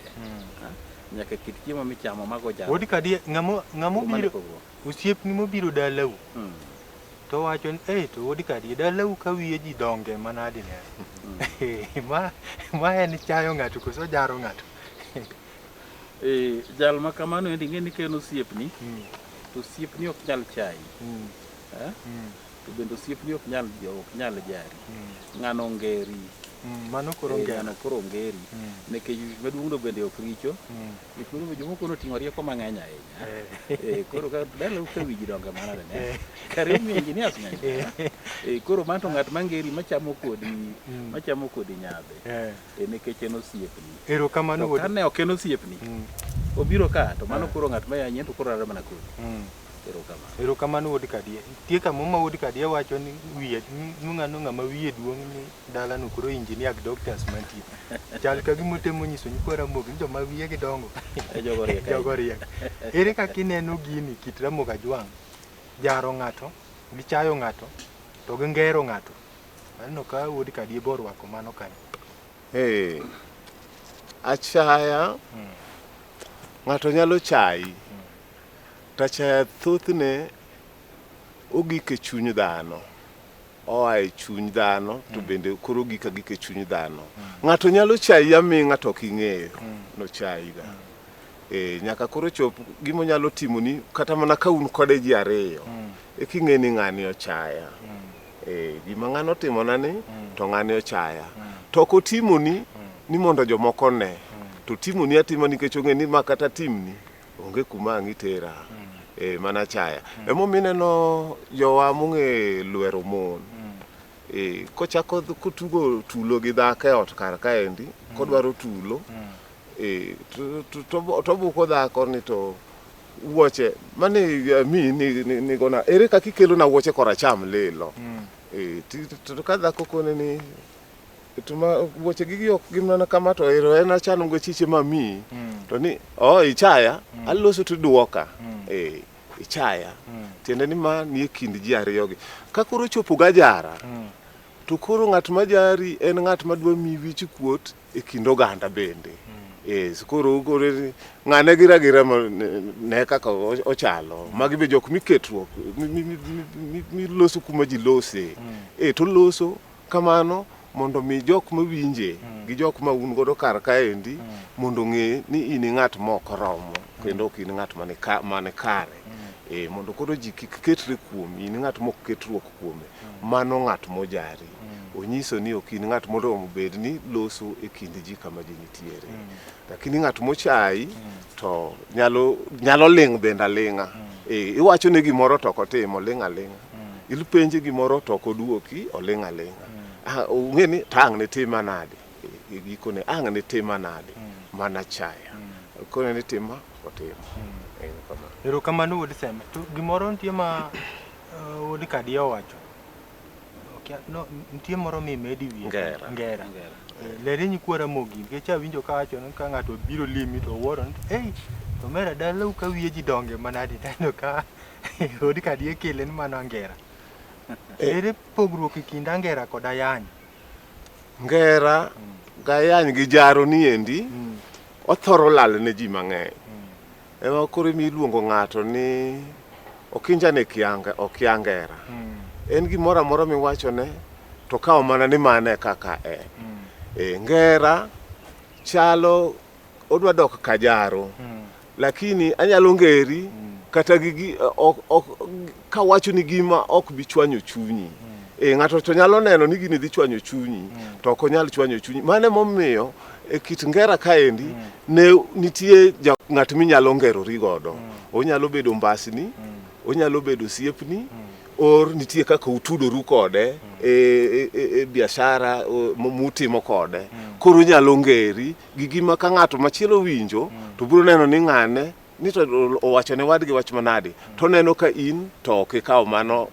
Nyaka kit chiemo michamo mago ojaro. Wuod Kadie, ng'amo Mano biro pogruok. osiepni mobiro dalau to wacho ni eh to wuod Kadie dalau ka wiye ji donge manade ne. Ma en chayo ng'ato koso jaro ng'ato? Jal ma kamano endi ing'e ni ka en osiepni, to osiepni ok nyal chayi. To bende osiepni ok nyal jari. Ng'ano ngeri. Mano koro ngero. Ng'ano koro ngeri. Nikech wich maduong' no bende ok richo. Wich maduong' jomoko noting'o rieko mang'eny ahinya. Koro ka dalau ka wiji donge manade ne. Kare omiyo engineers ng'eny. Koro mano to ng'at mangeri machamo kodi, machamo kodi nyadhi. Nikech en osiepni. Erokamano To wuod. kane ok en osiepni, obiro ka to mano koro ng'at ma yanyi to koro rado mana kodi. Erokamano. Erokamano wuod Kadie. Nitie kama ma wuod Kadie wacho ni wiye ng'ano ng'ama wiye duong' ni dalano koro engineer gi doctors mantie. Chal ka gima otemo nyiso nyikwa Ramogi ni joma wiye gi dongo. Jogo riek. Jogo riek. Ere kaka ineno gini kit Ramogi Ajwang' jaro ng'ato, gi chayo ng'ato, to gi ngero ng'ato. Aneno ka wuod Kadie be orwako mano kanyo. Achaya, ng'ato nyalo chayi. To achaya thothne ogik e chuny dhano. Oa e chuny dhano to bende koro ogik agika e chuny dhano. Ng'ato nyalo chayi aming'a to ok ing'eyo. Nochayi ga. Nyaka koro chop gima onyalo timoni kata mana ka un kode ji ariyo. Eka ing'e ni ng'ani ochaya. Gima ng'ano otimona ni to ng'ani ochaya. To ok otimoni ni mondo jomoko one. To otimoni atima nikech ong'e ni ma kata timni onge kuma ang' itera. Eh, mana achaya. Emomiyo ineno jowa mong'e lwero mon. Eh, kochako kotugo tulo gi dhako e ot kar kaendi, kodwaro tulo, eh, to obuko dhako ni to wuoche mane amiyi ni nigona ere kaka ikelona wuoche koracham lilo. Eh, to ka dhako kone ni to ma wuoche gigi ok gin mana kama to ero en achano go chiche ma miyi to ni oh ichaya aloso to iduoka eh ichaya tiende ni ma nie kind ji ariyogi ka koro ochopo gajara to koro ng'at ma jari en ng'at ma dwa miyi wich kuot e kind oganda bende Yes, koro koro ng'ane gira gira ne kaka ochalo. Magi be jok miketruok miloso kuma ji lose. Eh, to loso kamano mondo mi jok mawinje gi jok ma un godo kar kaendi mondo ong'e ni in ng'at ma ok oromo kendo ok in ng'at mane mane kare. Eh, mondo koro ji kik ketre kuomi, in ng'at mok ketruok kuome. Mano ng'at mojari. Onyiso ni ok in ng'at moromo bed ni loso e kind ji kama ji nitiere. Lakini ng'at mochayi to nyalo nyalo ling' bende aling'a. Eh, iwacho ne gimoro to ok otim, oling' aling'a. Ipenje gimoro to ok oduoki, oling' aling'a. Ah, ong'e ni to ang' nitima nade? E gikone ang' nitima nade? Mana chaya. Kone ni tima, otimo. En kamano. Erokamano wuod Seme. To gimoro nitie ma wuod Kadia owacho. Okia, no, nitie moro mimedi wiye. Ngera. Ngera. Lere nyikwa Ramogi nikech awinjo ka wacho ni ka ng'ato biro limi to wuoro ni ei to mera dalau ka wiye ji donge manadi taneno ka wuod Kadia kele ni mano angera. Ere pogruok e kind angera kod ayany? Ngera gayany gi jaro niendi othoro lal ne ji mang'eny. Ema koro emi iluongo ng'ato ni okinja ni okia ngera. En gimoro amora miwachone to kawo mana ni mano e kaka en. E, ngera chalo odwa dok kajaro lakini anyalo ngeri kata gi ok kawacho ni gima ok bi chwanyo chunyi. E, ng'ato to nyalo neno ni gini dhi chwanyo chunyi to ok onyal chwanyo chunyi. Mano emomiyo e kit ngera kaendi ne nitie ng'at minyalo ngerori godo. Onyalo bedo mbasni, onyalo bedo osiepni, or nitie kaka utudoru kode e biashara mutimo kode. Koro onyalo ngeri gi gima ka ng'ato machielo winjo to biro neno ni ng'ane ni to owacho ne wadgi wach manade to neno ka in to ok ikawo mano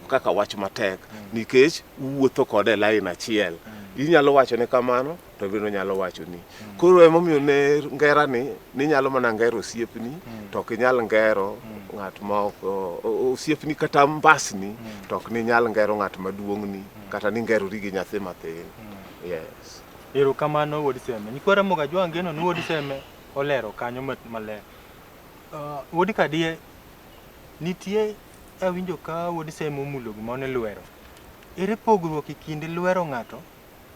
kaka wach matek nikech uwuotho kode e line achiel. Inyalo wachone kamano to bende onyalo wachoni. Koro emomiyo ne ngera ni ninyalo mana ngero osiepni to ok inyal ngero ng'at ma ok osiepni kata mbasni to ok ninyal ngero ng'at maduong'ni kata ni ngerori gi nyathi mathin. Yes. Erokamano wuod Seme. Nyikwa Ramogi Ajwang' geno ni wuod Seme olero kanyo maler. Wuod Kadie, nitie awinjo ka wuod Seme omulo gimoro ni lwero. Ere pogruok e kind lwero ng'ato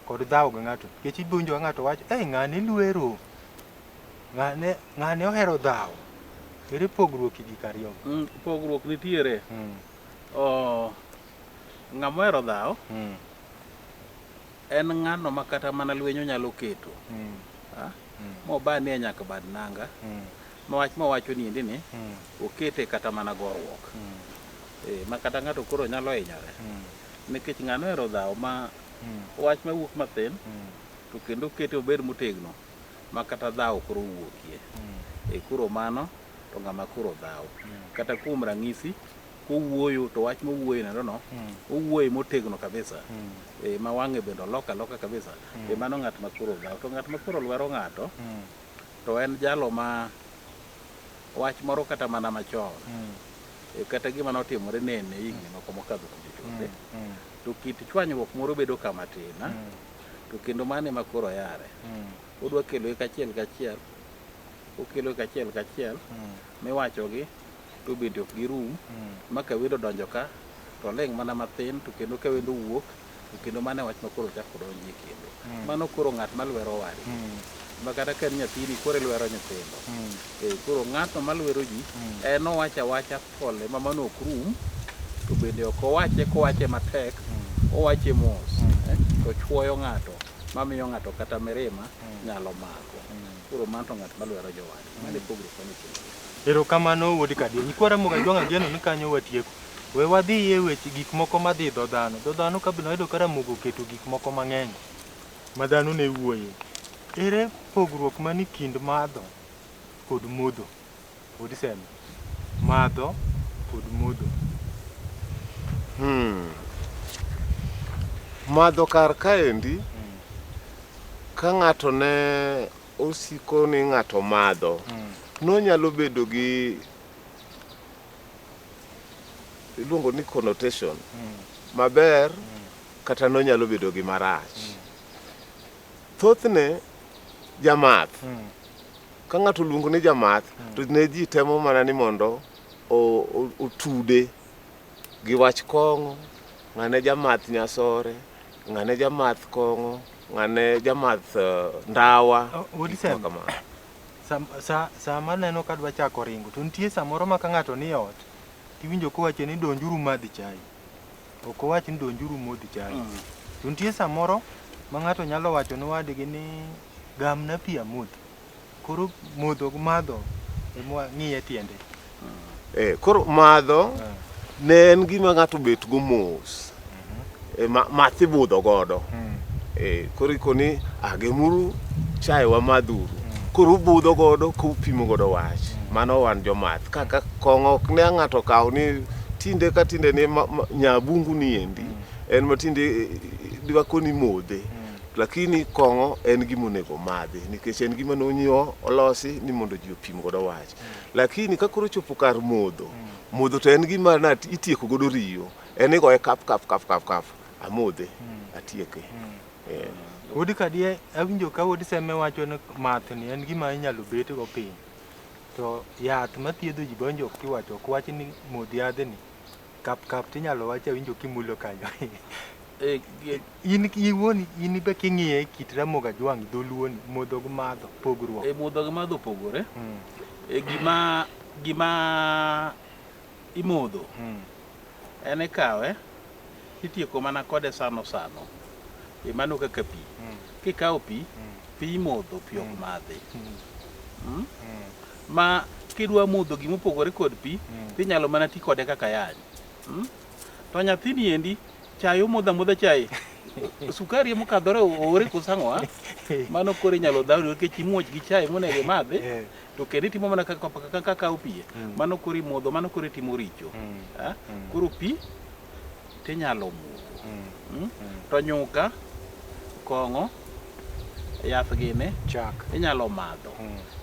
kod dhawo gi ng'ato? Nikech ibo winjo ka ng'ato wacho, ei ng'ane lwero, ng'ane, ng'ane ohero dhawo. Ere pogruok e gik ariyogo? Pogruok nitiere. Oh, ng'ama ohero dhawo en ng'ano ma kata mana lweny onyalo keto. Mobanie nyaka bad nanga. Ma wach mowacho ni endi ni okete kata mana goruok. Ma kata ng'ato koro nyalo hinyore. Nikech ng'ano ohero dhawo ma wach mawuok mathin to kendo okete obed motegno ma kata dhawo koro wuokie. Koro mano to ng'ama koro dhawo. Kata kuom ranyisi kowuoyo to wach mowuoye nendo no owuoye motegno kabisa. Ma wang'e bende oloka aloka kabisa. Mano ng'at ma koro dhawo. To ng'at ma koro lwero ng'ato to en jalo ma wach moro kata mana machon. Kata gima notimore nene higni moko mokadho kucho chonde. To kit chwanyruok moro bedo kama tin. To kendo mano ema koro yare. Odwa kelo kachiel kachiel. Okelo kachiel kachiel. Miwachogi to bende ok girum. Ma ka wendo odonjo ka to oling' mana mathin to kendo ka wendo owuok to kendo mano e wach ma koro ochako odonjie kendo. Mano koro ng'at malwero wadgi. Ma kata ka en nyathini koro ilwero nyithindo. Koro ng'atno malwero ji en owacho awacha pole ma mano ok rum to bende ok owache kowache matek, owache mos to chuoyo ng'ato. mamiyo ng'ato kata mirima nyalo mako. Koro mano to ng'at malwero jowadgi. Mano e pogruok manie kindgi. Erokamano wuod Kadier. Nyikwa Ramogi Ajwang' ageno ni kanyo watieko. We wadhi e weche gik moko madhi dho dhano. Dho dhano ka bende wayudo ka Ramogi oketo gik moko mang'eny ma dhano ne wuoye. Ere pogruok manie kind madho kod modho? Wuod Seme. Madho kod modho. Madho kar kaendi, ka ng'ato ne osiko ni ng'ato madho, nonyalo bedo gi iluongo ni connotation maber kata nonyalo bedo gi marach. Thothne jamath, ka ng'ato oluongo ni jamath, to ne ji temo mana ni mondo otude gi wach kong'o, ng'ane jamath nyasore, ng'ane jamath kong'o, ng'ane jamath ndawa, Wuod gik Seme. ma kamano. Sama aneno ka dwa chako ringo, to nitie samoro ma ka ng'ato ni e ot, tiwinjo kowacho ni donjuru madh chai. Ok owach ni donjuru modh chai. To nitie samoro ma ng'ato nyalo wacho ne wadgi ni gamna pi amodh. Koro modho gi madho ema ng'iye tiende. Koro madho ne en gima ng'ato bet go mos. Math ibudho godo. Koro ikoni agemuru chai wamadhuru. Koro ubudho godo kupimo godo wach. Mano wan jomath. Kaka kong'o ok ne ng'ato kaw ni tinde ka tinde ni nyabungu ni endi. En ma tinde diwakoni modhe. Lakini kong'o en gima onego madhi nikech en gima nonyiew olosi ni mondo ji opim godo wach. Lakini ka koro ochopo kar modho, modho to en gima na itieko godo riyo. En igoye kap kap kap kap kap amodhe atieke. Wuod Kadie, awinjo ka Wuod Seme wacho ni math ni en gima inyalo bet go piny. To yath mathiedho ji bonjo ok iwacho, ok wach ni modh yadhni. Kap kap tinyalo wach awinjo kimulo kanyo. In iwuon in be king'iye kit Ramogi Ajwang' dholuo ni modho gi madho pogruok. Modho gi madho opogore. Gima imodho en ikawe itieko mana kode sano sano. Mano kaka pi. Kikawo pi, pi imodho, pi ok madhi. Ma kidwa modho gimopogore kod pi, tinyalo mana ti kode kaka yany. To nyathini endi chai omodho amodha chai. Sukari emokadhore oore koso ang'o a? Mano koro inyalo dhawni nikech imuoch gi chai monego imadhi. To kendo itimo mana kaka kawo pi. Mano koro imodho, mano koro itimo richo. Koro pi tinyalo modho. To nyuka, kong'o, yath gini Chak. inyalo madho.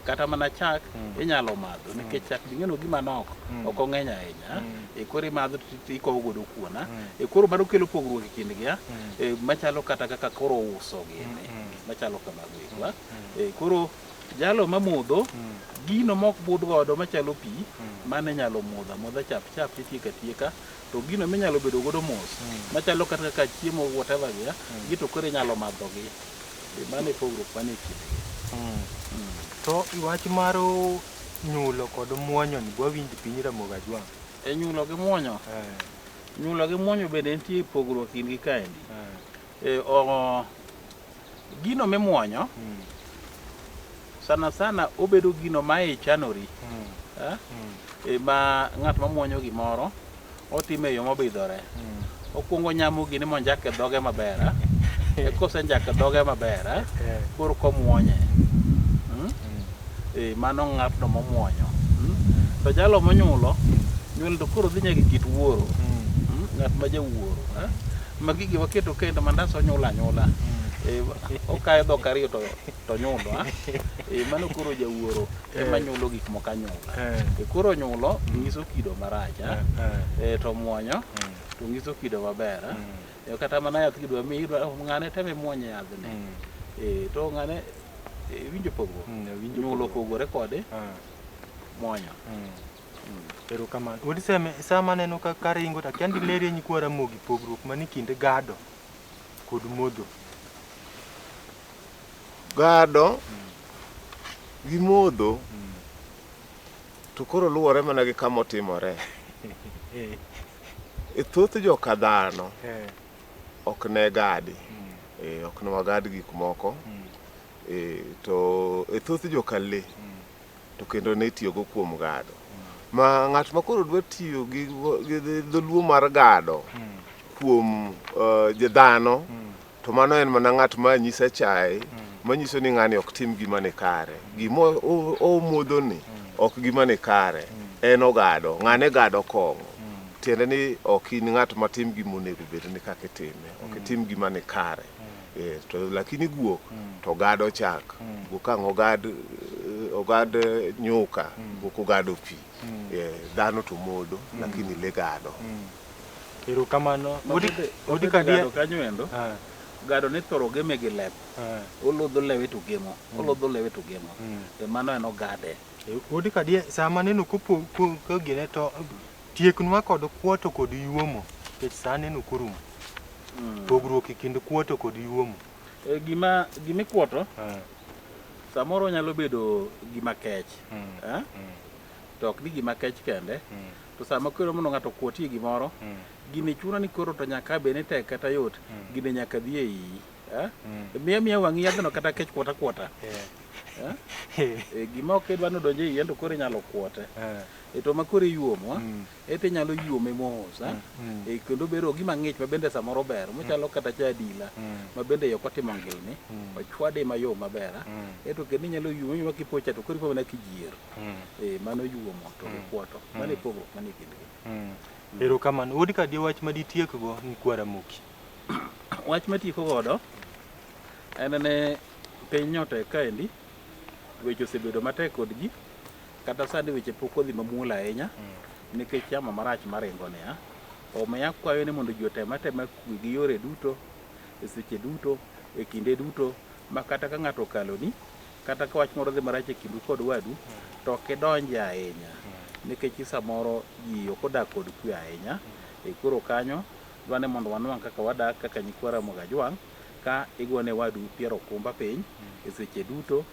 Kata mana chak inyalo madho nikech chak ing'eno gima nok, ok ong'eny ahinya. Koro imadho to ikowo godo kuon. Koro mano kelo pogruok e kindgi, machalo kata kaka koro uso gini, machalo kamago eko. Koro jalo mamodho gino mok budh godo machalo pi, mano inyalo modho amodha chap chap titieko atieka. To gino minyalo bedo godo mos, machalo kata kaka chiemo whatever gi, gi to koro inyalo madho gi. Mano e pogruok manie kindgi. To wach mar nyulo kod muonyo ni bwawinj piny Ramogi Ajwang'. Nyulo gi muonyo. Nyulo gi muonyo bende nitie pogruok kindgi kaendi. Gino mimuonyo, sana sana obedo gino ma ichanori. Ma ng'at mamuonyo gimoro otime e yo mobidhore. Okwongo nyamo gini monjake dhoge maber. Kosenjake dhoge maber, koro komuonye. Mano ng'atno momuonyo. To jalo monyulo, nyuol to koro dhi nyaka e kit wuoro. Ng'at ma jawuoro. Ma gigi waketo kendo mandas onyulo anyula. Okayo dhok ariyo to nyulo. Mano koro jawuoro ema nyulo gik moko anyula. Koro nyulo nyiso kido marach. To muonyo to nyiso kido maber. Kata mana yath kidwa miyi, ng'ane teme muonye yadhni. To ng'ane winjo pogruok. Nyulo opogore kode muonyo. Erokamano. Wuod Seme, sama aneno ka ringo to akia ndilerie nyikwa Ramogi pogruok manie kind gado kod modho. Gado gi modho to koro luwore mana gi kama otimore. E thoth joka dhano ok ne gadi. Eh, ok ne wagad gik moko. Eh, to e thoth joka le to kendo ne itiyogo kuom gado. Ma ng'at ma koro dwa tiyo gi, gi dholuo mar gado kuom uh, dhano to mano en mana ng'at ma nyisa chae manyiso ni ng'ani ok tim gima ni kare. Gima omodho ni ok gima ni kare. En ogado, ng'ane gado kong'o. Tiende ni ok in ng'at matim gima onego bed ni kaka itime. Ok itim gima ni kare. Eh, to lakini guok to gado chak. Guok ang' ogad ogad nyuka, guok ogado pi. Eh, dhano to modho, lakini le gado. Erokamano. Wuod Wuod Kadia. Gado kanyo endo. Ah, Gado ni thoro geme gi lep. ah. Olodho lewe to gemo. Olodho lewe to gemo. E mano en ogade. Wuod Kadia, sama neno kopo ko gine to tieknwa kod kuoto kod yuomo nikech sa neno korumo. Pogruok e kind kuoto kod yuomo. E, gima gimikuoto Ah, samoro nyalo bedo gima kech. mm, Eh? To ok ni gima kech kende. mm, To sama koro mondo ng'ato okuotie gimoro, mm, gini chuno ni koro to nyaka bed ni tek kata yot, gini nyaka dhi e iyi. Eh? mm. Miya miya wang'i yadhno kata kech kuota kuota. Eh. Eh? E, gima ok idwa ni odonj e iyi to koro inyalo kuote. Eh, E, to ma koro iyuomo, mm, ete inyalo yuome mos. Eh? mm, E, kendo bedo gima ng'ich ma bende samoro ber, mochalo kata cha adila mm, ma bende ok otimo ngilni, Mm. ochwade mayom maber. ah. mm, E, to kendo inyalo yuome yuoma kipocha to koro ipo mana kijier. mm, E, mano yuomo to gi kuoto. Mano e pogruok manie kindgi. mm. Erokamano. Wuod Kadia wach ma ditiekgo ni Kwaramogi. Wach matieko godo en ni piny nyotek kaendi, weche osebedo matek kod ji, kata sani weche pok odhi mamuol ahinya nikech yamo marach maringo niya. Omiyo akwayo ni mondo ji otem atema kwe gi yore duto, e seche duto, e kinde duto, ma kata ka ng'ato okaloni, kata ka wach moro dhi marach e kindu kod wadu, to ok idonje ahinya. Nikech samoro ji ok odak kod kwe ahinya. E koro kanyo, dwa ni mondo wanwang' kaka wadak kaka nyikwa Ramogi Ajwang' ka igone wadu piero okumba piny e seche duto,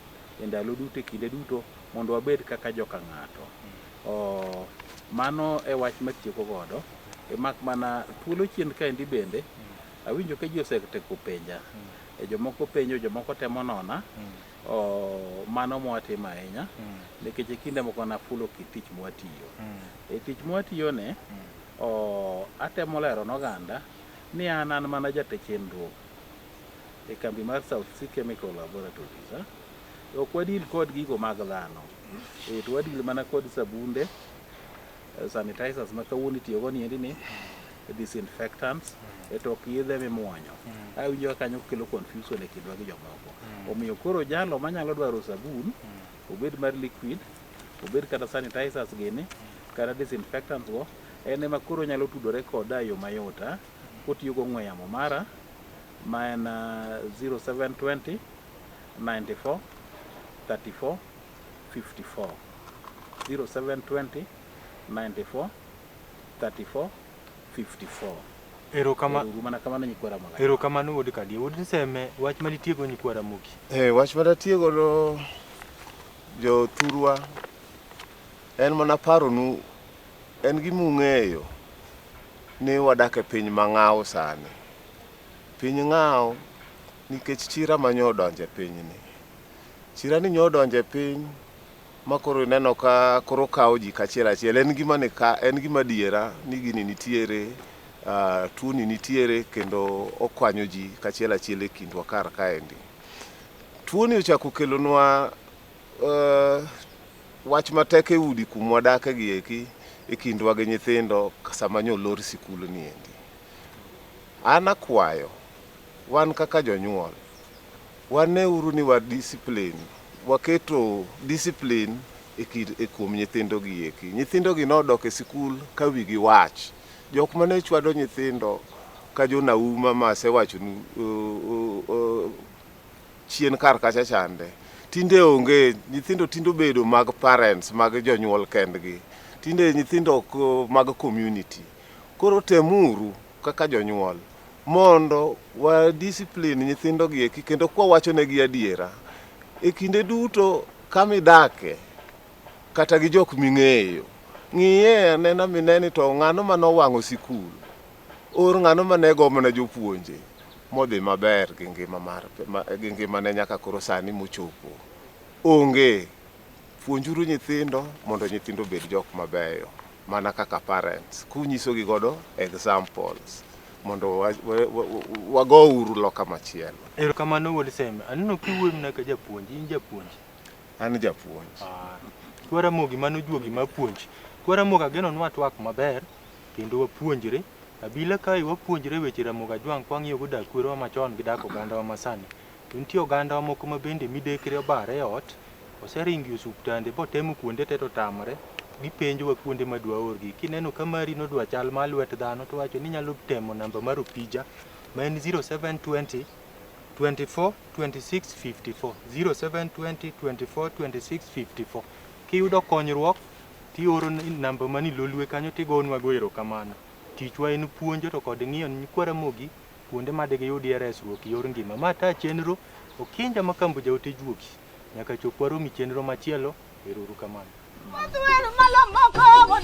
e ndalo duto, e kinde duto, mondo wabed kaka joka ng'ato. Oh, mano e wach matieko godo. E mak mana thuolo chien kaendi bende, awinjo ka ji oseteko penja. E jomoko penjo, jomoko temo nona. Oh, mano mwatimo ahinya, nikech e kinde moko nafulo kit tich mwatiyo. E tich mwatiyo ne, oh, atemo lero ne oganda ni an an mana jate chenro e kambi mar South Sea Chemical Laboratories. Eh? Ok wadil kod gigo mag dhano. E, to wadil mana kod sabunde, sanitizers ma kawuono itiyogo niendi ni, disinfectants, e to ok yedhe mimuonyo. Awinjo ka kanyo kelo confusion e kindwa gi jomoko. Omiyo koro jalo manyalo dwaro sabun, obed mar liquid, obed kata sanitizers gini, kata disinfectants go, en ema koro nyalo tudore koda e yo mayot, ah, kotiyo gi ong'we yamo mara ma en 0720 94 34 54 0720 94 34 54. Erokamano. Uru mana kamano nyikwa Ramogi. Erokamano Wuod Kadia. Wuod Nseme, wach ma ditiego nyikwa Ramogi. Eh, wach ma datiego no jothurwa en mana paronu en gima ung'eyo ni wadak e piny mang'aw sani. Piny ng'aw nikech chira ma nyo odonjo e pinyni. Chira ni nyo odonjo e piny ma koro ineno ka koro kawo ji kachiel achiel. En gima ni ka, en gima adiera ni gini nitiere, tuo ni nitiere kendo okwanyo ji kachiel achiel e kindwa kar kaendi. Tuo ni ochako kelonwa wach matek e udi kuma wadake gi eki e kindwa gi nyithindo sama nyo olor sikul ni endi. An akwayo wan kaka jonyuol waneuru ni wa discipline, waketo discipline e kind, e kuom nyithindo gi eki. Nyithindo gi nodok e sikul ka wigi wach. Jok mane chwado nyithindo ka jonauma ma asewachonu chien kar kacha chande. Tinde onge, nyithindo tinde obedo mag parents, mag jonyuol kendgi. Tinde nyithindo ok mag community. Koro temuru kaka jonyuol mondo wa discipline nyithindo gi eki kendo kwa wachonegi adiera. E kinde duto kama idake kata gi jok ming'eyo, ng'iye anena mine ni to ng'ano mane owang'o sikul, or ng'ano mane gomo ne jopuonje. modhi maber gi ngima mar gi ngimane nyaka koro sani mochopo. Onge. Puonjuru nyithindo mondo nyithindo obed jok mabeyo mana kaka parents kunyisogi godo examples mondo wagouru loka machielo. Erokamano wuod Seme. Aneno kiwuoyo mana ka japuonj. In japuonj? An japuonj. Ah. Kwa Ramogi mano juogi ma puonj. Kwa Ramogi ageno ni watwak maber kendo wapuonjre. Abila kae wapuonjre weche Ramogi Ajwang' kwang'iyo go dak kwerewa machon gi dak ogandawa masani. To nitie ogandawa moko ma bende midekre obare e ot, oseringo e osuptande botemo kuonde te to otamore, gipenjowa kuonde ma dwaorgi. Kineno ka mari nodwa chal mar lwet dhano to iwacho ni inyalo temo namba mar Opija ma en 0720 24 26 54 0720 24 26 54. Kiyudo konyruok tioro namba mani lolwe kanyo tigonwago erokamano. Tichwa en puonjo to kod ng'iyo nyikwa Ramogi kuonde ma digiyudie resruok e yor ngima. Ma ta chenro Okinja ma Kambo Jaote Juogi. Nyaka chop warom e chenro machielo. Ero uru kamano. Malo moko,